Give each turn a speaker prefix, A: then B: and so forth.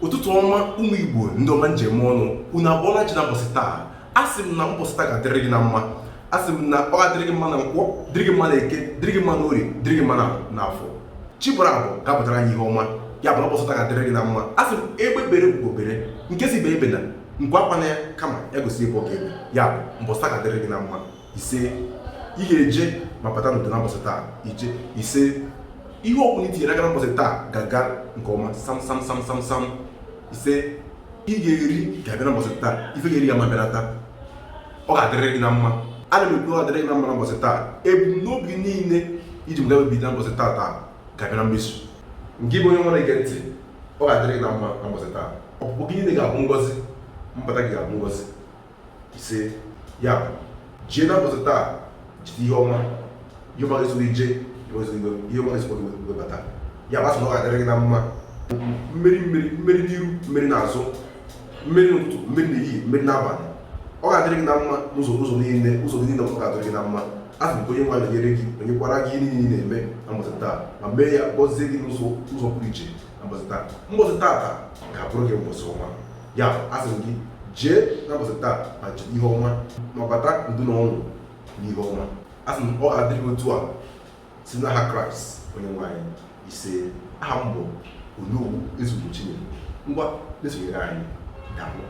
A: Ụtụtụ ọma, ụmụ Igbo ndị ọma njem ọnụ. Unu abọọla chi na mbọsị taa? Asị m na mbọsị taa ga-adịrị gị na mma. Asị m na ọ ga-adịrị gị mma na Nkwọ, dịrị gị mma na Eke, dịrị gị mma na Orie, dịrị gị mma na Afọ. Chi bọrọ abọ ga-abọtara anyị ihe ọma. Ya bụ na mbọsị taa ga-adịrị gị na mma. Asị m, egbe bere ugo bere, nke sị ibe ebena, nku akwana ya, kama ya gosi ebe ọ ga-ebe. Ya bụ mbọsị taa ga-adịrị gị na mma. Ise. Ị ga-eje ma bata n'udo na mbọsị taa. Ije. Ise. Ihe ọ bụla i tinyere aka na mbọsị taa ga-aga nke ọma, sam sam sam sam sam. Ise. Ị ga-eri ga-abịa na mbọsị taa, ife ga-eri ga ma bịanata. Ọ ga-adịrị gị na mma. Ana m ekwu, ọ ga-adịrị gị na mma na mbọsị taa. Ebumnobi gị niile iji mga obi na mbọsị taa taa ga-abịa na mmezu. Nke bụ onye nwa na-ege ntị, ọ ga-adịrị gị na mma na mbọsị taa. Ọpụpụ gị niile ga-abụ ngọzi, mbata gị ga-abụ ngọzi. Ise. Ya bụ, jee na mbọsị taa jide ihe ọma, ihe ọma ga-eso gị jee, ihe ọma ga-esokwa gị webata. Ya bụ, asị na ọ ga-adịrị gị na mma. Mmeri, mmeri, mmeri n'iru, mmeri n'azụ, mmeri n'ụtụtụ, mmeri n'ehihie, mmeri n'abalị. Ọ ga-adịrị gị na mma n'ụzọ, ụzọ niile, ụzọ niile, ọ ga-adịrị gị na mma. Asị m ka Onye nwe anyị nọnyere gị, nọnyekwara gị ihe niile ị na-eme na mbọsị taa, ma mee ya gọzie gị n'ụzọ, ụzọ pụrụ iche na mbọsị taa. Mbọsị taa taa ga-abụrụ gị mbọsị ọma. Ya asị m gị, jee na mbọsị taa ma jide ihe ọma, ma bata n'udo na ọṅụ na ihe ọma. Asị m ọ ga-adịrị gị otu a si n'aha Kraịst Onye nwe anyị. Ise. Aha m bụ Onowu Ezugbo Chinyere. Ngwa, na-esonyere anyị. Daalụ.